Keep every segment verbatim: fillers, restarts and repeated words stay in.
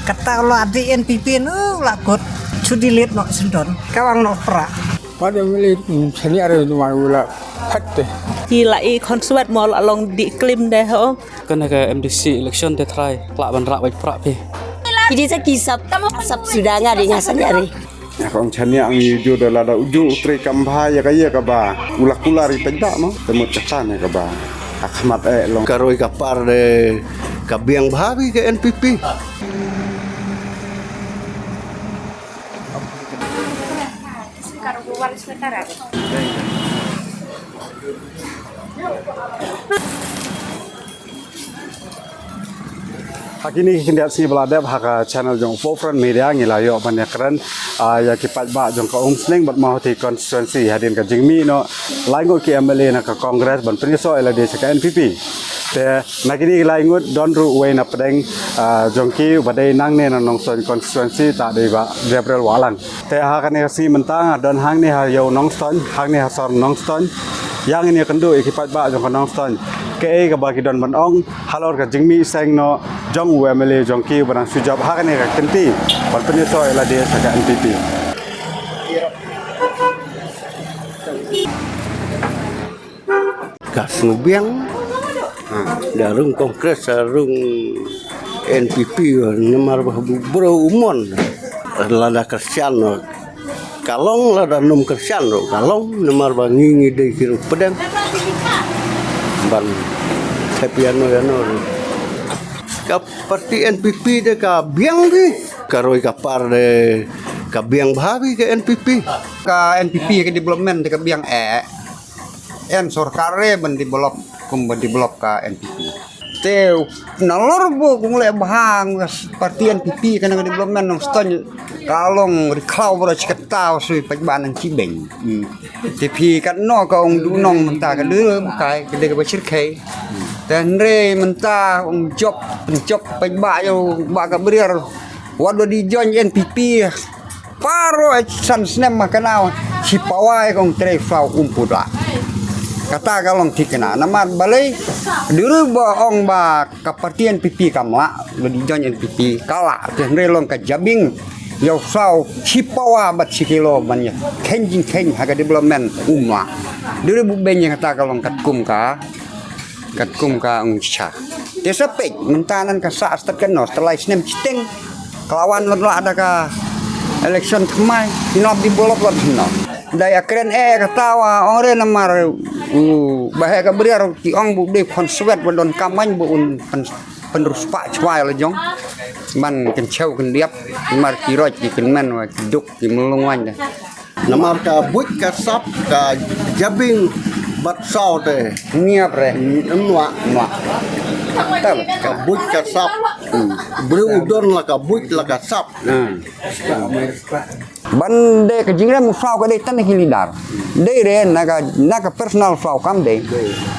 Kata la di N P P no la kot. Chu delete no sendon. Kawang no pra. Pada mili seni are no mai ula. Hatte. Ki la i consuet mo la long di klim de ho. Kane ka M D C election te try la ban rak bai pra phi. Ki di sa ki sap sap suda nga di nga sani are. Kong chania ang yu ju da lada uju utre kam bha ya ka ya ka ba. Ula kula ri peda mo. Temut kata ne ka ba. Akhmat eh long. Ka roi ka par de ka biang bha bi ka N P P. Ha kine ki khyndiat sngi ba la dep ha ka channel jong Upofran Media ngi la ïoh ban ïakren, ah, ïa ki paidbah jong ka Umsning bad Mawhati constituency hadien ka jingmih noh lai ngut ki M L A na ka Congress ban pynïasoh ïa lade sha ka N P P. Te na kine ki lai ngut don ruh uwei na pdeng, ah, jong ki uba dei nangne na Nongstoiñ constituency, ta dei Bah Gabriel Wahlang. Te ha kane ka sngi mynta nga don hangne ha ïew Nongstoiñ, hangne ha sor Nongstoiñ. Ïa ngin ïakynduh ïa ki paidbah jong ka Nongstoiñ. Kaei kaba ki don ban ong halor ka jingmih seng noh jong u M L A jong ki uba nang shu jop ha kane ka kynti ban pynïasoh ïa lade sha ka N P P. Ka sngewbiang. Ha, da rung Congress, da rung N P P, namar ba bu bro umon. Lada Khristan, ka long, lada num Khristan ruh ka long, namar ba ngi ngi dei ki ruh pedem. Ban thep ïano ïano ruh. Ka parti N P P de ka biang di. Ka roi ka par de ka biang bha bi ka N P P. Ka N P P ka development de ka biang eh. Em sorkar re ban develop, kum ban develop ka N P P. Te nalor bo kung le bha nga parti N P P ka na ka development Nongstoiñ ka long ri khlaw bro chikata sui paj ba nang chibeng. Hmm. Te phi kat no ka ong du nong mynta ka de kai ka de ka ba chirkhei. Te hynre mynta ong jop, jop paj ba yo ba ka beriar. Wat do di join N P P. Paro eh san snem ma kanaw si pawai kong trei fau umpuda. Kata ka long thikna namar balei duru ba ong ba ka parti N P P kam la ba di join N P P ka la te hynre long ka jabing yow fau si pawa bat si kilo ban ya khen jing khen ha ka development umla. Duru bu ben ya kata ka long kat kum ka Katkum ka ong cha. Te sa peit mynta nan ka sa stat kan no setlai snem chiteng. Kelawan lot la da ka election thymmai nop di bolop lot no. Dai akren eh kata wa ong re namar u ba he ka beriar ki ong bu dei pon swet ba don kamaiñ bu un pen penrus pa chwai la jong. Man ken cheu ken diap mar ki roj ki ken men wa ki duk ki melung wan da. Namar ka buit ka sap ka jabing bat saw te. Ngiap re. Nwa. Nwa. Tal. Ka buit ka sap. Breu u don la ka buit la ka sap. Hmm. Ban de ka jingrem u saw ka dei tan ki lidar. Dei re na ka na ka personal saw kam dei.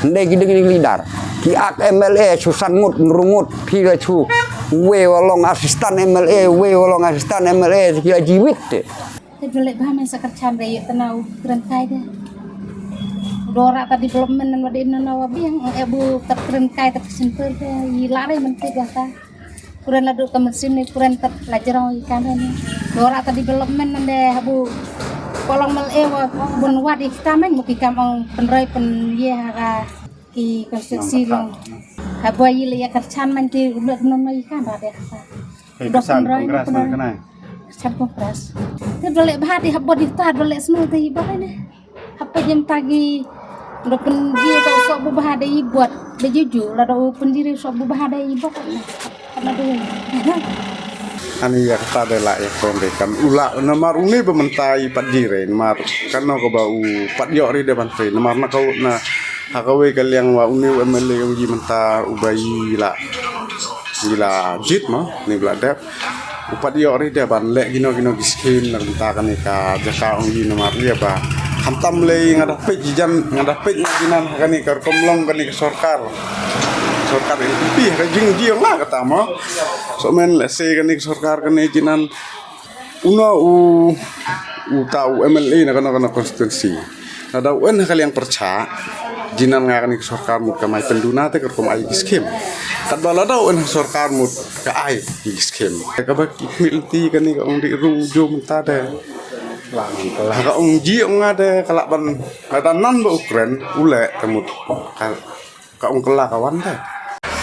Dei ki dei ki lidar. Ki ak M L A chu san ngut ru ngut phi re chu. We wa long assistant M L A, we wa long assistant M L A ki la jiwit te. Te dole bha men sa kyrchan re ïa tana u kren kai de. Dora ta development nan wade nan wa biang e bu tat kren kai tat simple de i lare men te ta. Kuren la duk ka mesin ni kuren tat la jerong i kan ni. Dora ta development nan de habu kolong mal e wa bun wad i kita men mu ki kam ong penroi pen ye ha ka ki konstruksi long. Habu i le ya kyrchan men ti u le non i kan ba de ha. Dok penroi penroi. Chan kongres. Te dole bha di hap bot di ta dole snu te i bot ne. Hap jem tagi do penji ta sok bu bha de i bot de juju la do penji re sok bu bha de i bot ne. Hap na doi. Ani ya kata de la ya kon de kan ula namar uni ba mentai pat jire namar kan no ko ba u pat yok ri de ban tre namar na kau na ha kawei ka liang wa uni u M L A u ji mentar u ba i la i la jit mo ni bla dep. U pat ïoh ri de ban leh gino gino ki skim na bynta kane ka jaka ong ïa namar ïa ba khamtam lei nga da peit jan nga da peit nga jinan ha kane ka rukom long kane ka sorkar. Sorkar N P P ha ka jing jiong la kata mo. So men leh se kane ka sorkar kane jinan uno u u ta u M L A na kano kano constituency. Na da u en ha ka liang pyrcha jinan nga kane ka sorkar mut ka mai pynduna te ka rukom ai ki skim. Katba la dei u sorkar mut ka ai ki skim. Kaba ki khmih lynti kane ka ong dih rung jum mynta de. Ka ong ji ong nga de ka lah ban lada nan ba u kren u leh te mut ka, ka ong kylla ka wan de.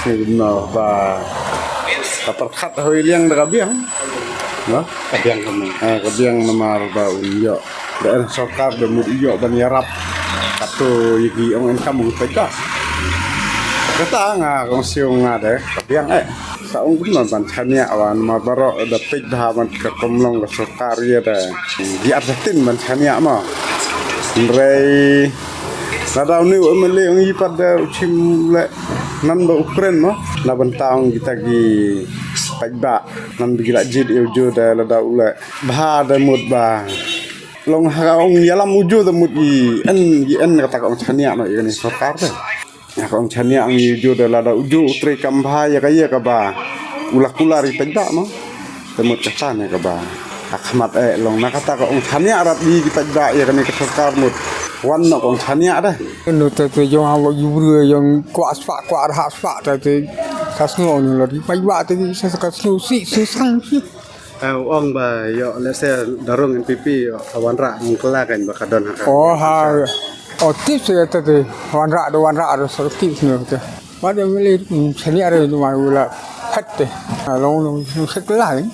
Sngewbha ba ka pyrkhat hoi liang da ka biang. Noh? Ka biang kumno? Eh, ka biang namar ba un ïoh. Da en sorkar da mut ïoh ban ïarap. Kato ïa ki ong income ong peit ba. Kata nga kong siung nga de ka biang eh. Sa ong kumno ban shaniah wan ma baroh da peit bha ban ka kumlong ka sorkar ïa da. Ïa arsatin ban shaniah ma. Hynrei lada une u M L A ong i pat da u chim leh nan ba u kren ma. Na bynta ong kita ki paidbah nan ba ki la jied ïa u Joe da lada u leh bha da mut ba. Long ha ka ong ïalam u Joe da mut i en i en kata ka ong shaniah noh ïa kane sorkar te. Ha ka ong shaniah ong i u Joe da lada u Joe u trei kam bha ïa ka ïa kaba u la kular i paidbah noh. Te mut kata ne kaba ka khmat eh long na kata ka ong shaniah rat i ki paidbah ïa kane ka sorkar mut. Wan noh ka ong shaniah da. Nu te te jong ha lo yu bru jong kwah spah kwah rah spah te te ka sngew nu lo i paidbah te sa ka sngew si si sang si. Eh, u ong ba ïoh lehse da rung N P P ïoh ka wanrah ngin kylla kan ba ka don ha ka. Oh ha. Oh tip se te te wanrah do wanrah do so tip se te. Ba de mele shaniah re do ma u la phet te. Long long se kylla ni.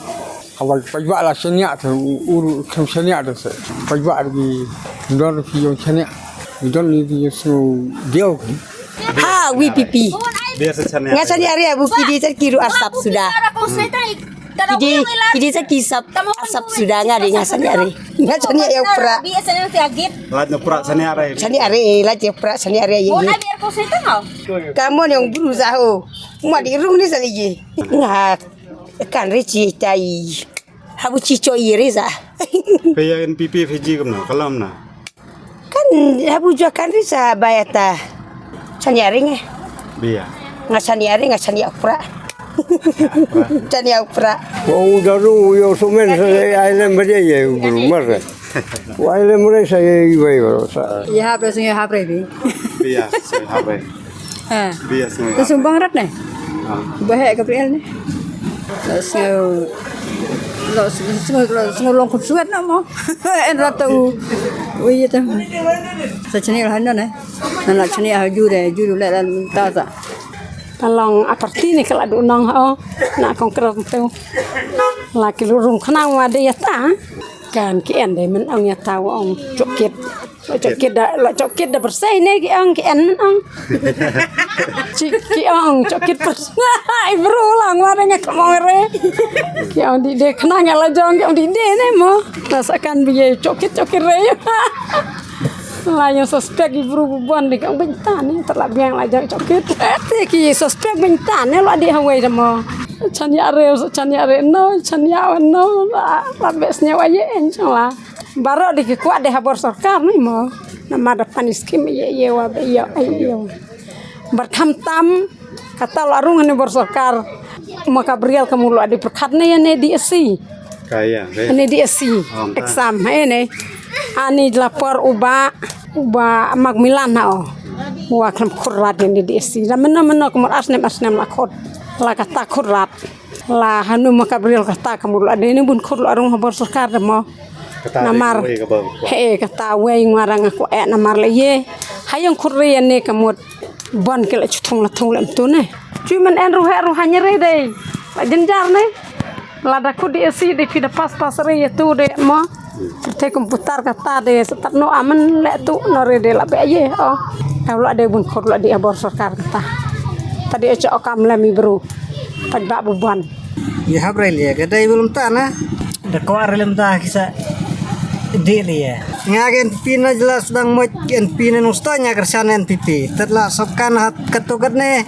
Ka ba ba la shaniah te u u kem shaniah te se. Ba ba ki don ki yong shaniah. Don ni ki so dio. Ha, V P P. Biar sa shaniah. Nga shaniah re abu ki di tar ki ru arsap suda. Ki di, ki di sa ki sap, arsap suda nga di nga shaniah re. Nga shaniah ïa u pra. Lad na pra shaniah re. Shaniah re, lad ïa pra shaniah re ye. Ka mon yong bru sa ho. Ma di rung ni sa li ye. Nga kan re chi tai. Habu chi cho ye re sa. Pe ya N P P Fiji kumno, kalam na. Kan habu jua kan ri sa ba ïa ta. Shaniah re nge. Bia. Nga shaniah re nga shaniah u pra. Shaniah u pra. Wa u daru u yo sumen sa ai lem ba ye u bru mar. Wa ai lem re sa ye i bai bro sa. Ïa hap re sing ïa hap re bi. Bia, sing hap re. Ha. Bia sing. Tu sumbang rat ne. Bahek Gabriel ne. Lo sngew lo sngew lo sngew long khun suet na mo. En rat tu. Wi ïa tam. Sa chini la hanu ne. Na la chini ha ju de ju le la ta ta. Ka long a parti ne ka la du nong ho. Na kongkret tu. La ki lu rung khnang wa de ïa ta. Kan ki en de men ong ïa ta wa ong chokit. Lo chokit da lo chokit da bersih ne ki ong ki en men ong. Chi ki ong chokit bersih. Ai bro lang wa de nga kemong re. Ki ong di de kena nga la jong ki ong di de ne mo. Na sa kan bi ye chokit chokit re. La yang suspek i bro bu bon di ka ong bynta ne ter la biang la jong chokit. Te ki suspek bynta ne lo di hawai da mo. Chan ya re chan ya re no chan ya no la la bes ne wa ye en chang la. Baroh di ki kwah di ha bor sorkar ni mo. Namar da pan i skim ïa ïa wa ba ïa ai ïa. Bar kham tam kata la rung ni bor sorkar. Ma ka brial ka mulu adi perkhat ne ïa ne D S C. Ka ïa, ka ïa. Ne D S C. Oh, ka. Exam he ne. Ani la por uba uba Macmillan ha o. Wa kham khur rat ne D S C. La mena mena ka mur asnem asnem la khur. La kata khur rat. La hanu ma ka brial kata ka mur la de ne bun khur la rung ha bor sorkar de mo. Kata namar de wei ka ba. He kata wei ngwarang aku eh namar la ye. Hayang khur re ne ka mut bon ke la chuthung la thung la mtu ne. Chui man en ruhe ruha nyere de. La jenjar ne. La da ku di esi de phi da pas pas re ye tu de mo. Te komputar kata de setat no amen le tu no re de la be ye o. Tau la de bun khur la di abor sorkar kata. Tadi ocha okam la mi bru. Pat ba bu ban. Ye hap re le ga dai belum ta na. Da ko ar lem ta kisa de le ye. Nga gen pi na jelas dang mo gen pi na nung sta nya kersan N P P. Tet la sop kan hat katu kat ne.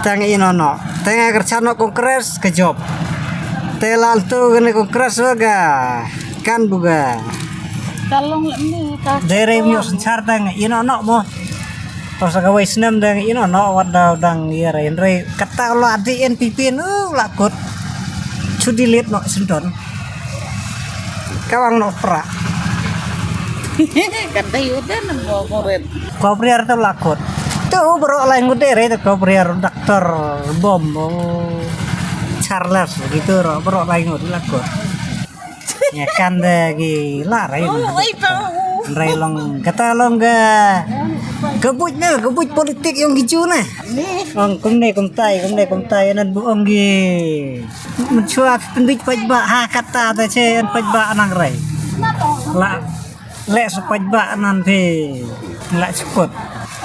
Tang ino no. Tang kersan no kongres ke job. Te la tu kene kongres ga. Kan buga. Kalong le ni ka. Dere myo sensar tang ino no mo. Pas ka wai snem dang ino no wat da dang ïa rai rai kata la di N P P no la kut. Chu delete no sendon. Kawang no pra. Kata yudan mo mo ren. Ko priar to la kut. Oh, baroh lai ngut de re, da ka bria doctor bom, oh, Charles gitu ro, baroh lai ngut la ko. Ïa kan de ki la rai. Rai long kata long ka, ka buit ne, ka buit politik ïong ki ju ne. Ong kumne kumtai, kumne kumtai, nan bu ong ki mynchwa pynbit paidbah ha kata te che, an paidbah nang rai. La leh sa paidbah nan phi la chukut.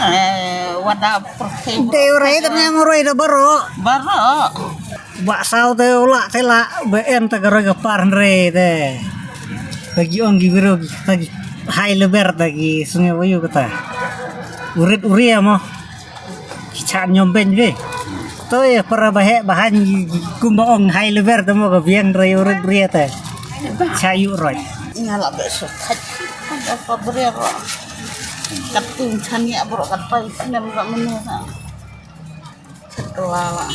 Eh, wada perkhidmah. Dei u rei te nang u rei da baroh. Baroh. Ba saw te u lah te lah, ba en te ka roi ka par hynrei te. Ba ki ong ki briew ki, ta ki high level ta ki sngew ayu kata. U rit u ria mo. Ki chah ñiom beiñ bha. To ïa para ba heh ba haiñ ki, ki kumba ong high level te mo ka biang hynrei u rit u ria te. Chah ïuh roi. Nga la beh shu thait. Ka bria ro. Kat tu chan ïa bro kat pai snem ka mene ha. Chet kylla la.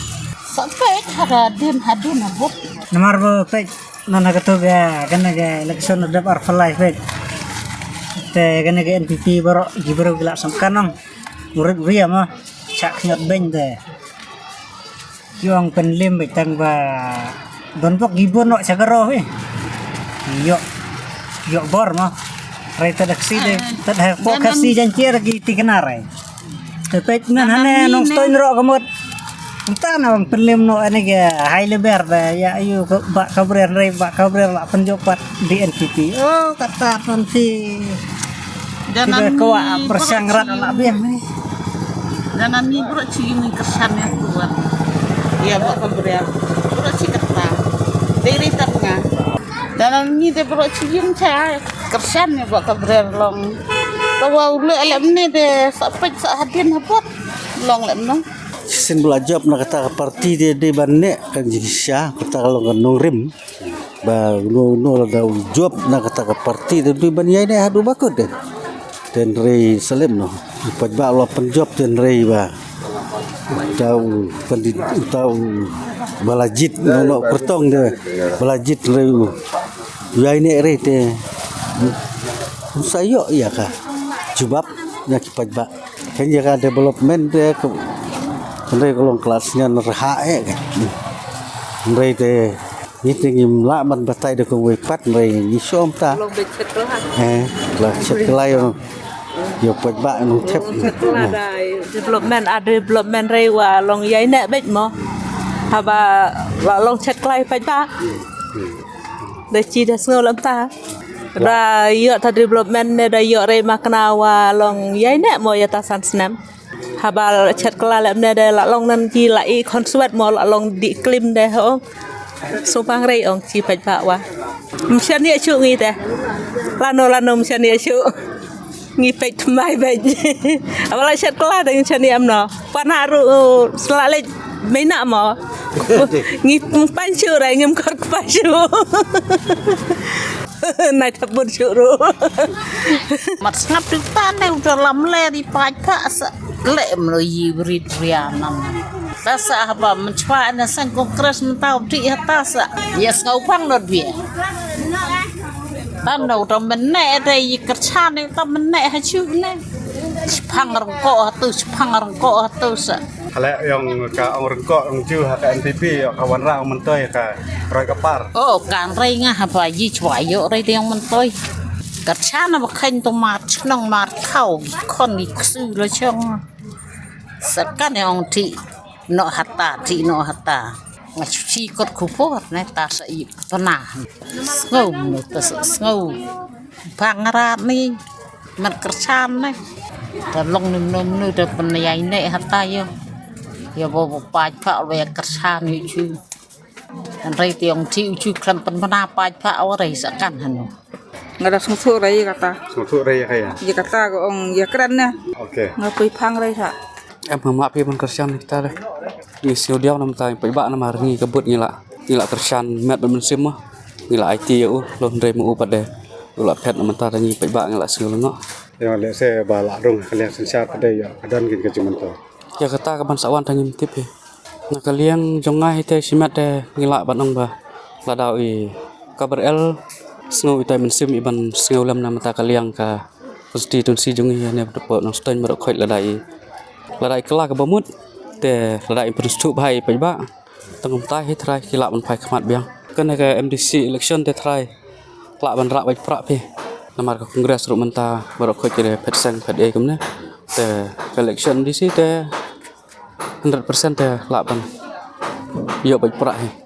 Sa peit hadien hadien habud. Namar ba peit nana katu ka, kane ka election dep ar phalai peit. Te kane ka N P P baroh ki briew ki la sngewkan ong. U rit u ria mo. Chah khñiot beiñ te. Ki ong pynlem beit tang ba don bok ki bun noh cha ka ro hi. Ïoh, ïoh bor mo. Rai ta da ksi de, ta da ko ka si jan kier ki tikna rai. Te peit nan hane nong stoin ro ka mut. Nta na ong pynlem noh ane ka high level da ïa ayu ka ba ka brer rai ba ka brer la pynjop pat di N P P. Oh, kata pun si. Kita ko wa persang rat la biang ni. Dan ani bro chi ni kersan ya tuan. Ya ba ka brer. Bro chi kata. Dei ri tat nga. Dan ani de bro chi yin cha kersan ya ba ka brer long. Ka wa u le alem ni de sa peit sa hadien habot. Long lem no. Sin bla jop na kata ka parti de de ban ne kan jingsha kata ka long ka nongrim. Ba uno uno lada u jop na kata ka parti te dei ban ïai ne haduh ba kut de. Te hynrei sa lem no. Pat ba la pynjop te hynrei ba. Uta u pandit uta u ba la jied no no kyrtong de ba la jied hynrei u ïai ne re te. Sa ïoh ïa ka jubab ïa ki paidbah. Kan ïa ka development te ka hynrei ka long klas ngan rha eh. Hynrei te ngi te ngim lah ban batai da kawei pat hynrei ngi shom ta. Long beit chet kylla. Eh, la chet kylla ïa ïa paidbah nong thep. Chet kylla da development, a development rei wa long ïai ne beit mo. Haba wa long chet kylla paidbah. Da chi da sngew lam ta. Da ïoh ta development ne da ïoh rei makna wa long ïai ne mo ïa ta san snem. Haba chet kylla lem ne de la long nan ki la i khon swet mo la long di klim de ho. Sumpang rei ong chi paidbah wa. Mshan ïa shu ngi de. Lano lano mshan ïa shu. Ngi peit mai beit. Haba la chet kylla de mshan ïa amno. Pana ru sla lej. Mei na mo. Ngi pan shu rai ngim kor kpa shu. Nai ta bun shu ru. Mat sngap tu ta ne uta lam le di paidbah sa le mlo yi brit rianam. Ta sa haba menchwa na sang kongres mentau di hata sa. Ya sngau pang not bia. Tan no uta menne de yi kerchan uta menne ha chu ne. Chipang rengko hatu, chipang rengko hatu sa. Kale yong ka ong rengko ong ju ha ka N P P ïoh ka wanrah ong mentoi ka roi ka par. Oh, kan rei nga haba yi chwa ïoh rei de ong mentoi. Ka chana ba khain to mar chnong mar thau gi khon gi ksu la chong. Sa kan ong ti no hata ti no hata. Nga chuchi kot khubor ne ta sa i pana. Sngew no ta sa sngew. Bang rat ni. Man kerchan ne. Ta long nim nom nu ta pynïai ne hata yo. Ya bo bo paidbah ba ya kerchan ni chu. Hynrei te ong ti u chu khlem pynbna paidbah wa rei sa kan hanu. Nga da sngewthuh rei kata. Sngewthuh rei ka ya. Ya kata ko ong ya kren ne. Okay. Nga pui phang rei sa. Em ma phi ban kerchan kita le. Ngi sngewdiaw namta paidbah namar ngi ka bud ngi la. Ngi la kerchan met ban mynsiem ma. Ngi la aiti ya u lon rei ma u pat de. U la phet namta da ngi paidbah ngi la sngewlyngngoh. Ya le se ba la rung ka liang synshar pat de ya ka don kin ka jingmyntoi. Ya kata ka ban sa wan ta ngim tip hi. Na ka liang jong nga hi te shimet te ngi lah ban ong ba lada i Kabar el sngew itai mynsiem i ban sngew lem na mata ka liang ka constituency jong i ne ba nong stoin marok khoit lada i Lada i kylla kaba mut te lada i pynsngewthuh bha i paidbah, tang kumta hi trai ki lah ban phai khmat biang. Kane ka MDC election te trai lah ban rah beit prah phi. Namar ka Congress ruh mynta baroh khoit ki dei phet seng phet ei kumne. Te ka election MDC te hundred percent te lah ban ïoh beit prah hi.